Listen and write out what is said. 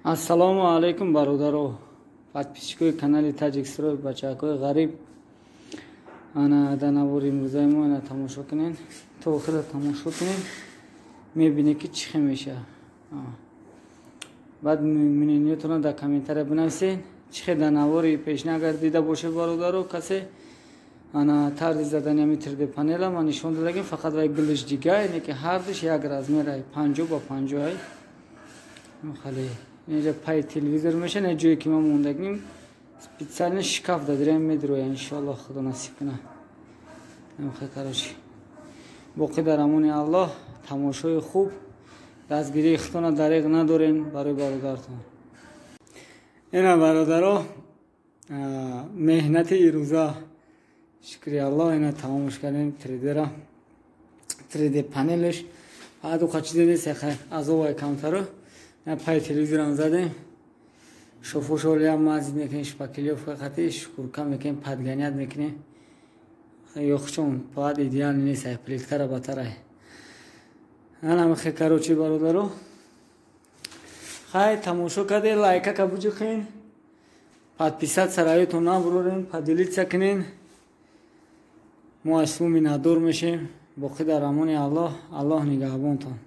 Ассалому алайкум, бародаро, подписчикои канали Таҷикстрой, бачакҳои ғариб. Ана, дар навори имрӯзаи мо ана тамошо кунен, то охира тамошо кунен, мебине, ки чӣ хел мешавад. Баъд мнениятонро дар комментария бинависен. Чӣ хел дар навори пешина агар дида бошед, бародаро, касе ана тарзи задани ҳами 3D панела ман нишон додагим, фақат вай гулиш дига, ине ки ҳардуш як размерай, 50 ба 50 ай. Хале инҷа пай телевизор меша, не ҷое ки ма мондагим, специально шкаф дадирем, медроя, иншоалло, Худо насиб куна. Короче, боқӣ дар амони Аллоҳ, тамошои хуб, дастгирии худтона дареғ надорен барои бародаратон. Ина, бародаро, меҳнати ирӯза, шукри Аллоҳ, ина тамомш кардем 3D-ра, 3D панелш. Аду чизе нест, азовай камтаро пай телевизорам задем, шофошолиам мазид мекунем, шпаклёвка қати шкурка мекунем, подгонять мекунем. Ёхчон баъд идеально нест, плиткара батарай. Анамихе, короче, бародаро, хай, тамошо карде, лайкака буҷиқен, подписаться раётон набурорен, поделиться кунен, мо аз шумо миннатдор мешем. Боқӣ дар амони Аллоҳ, Аллоҳ нигаҳбонтон.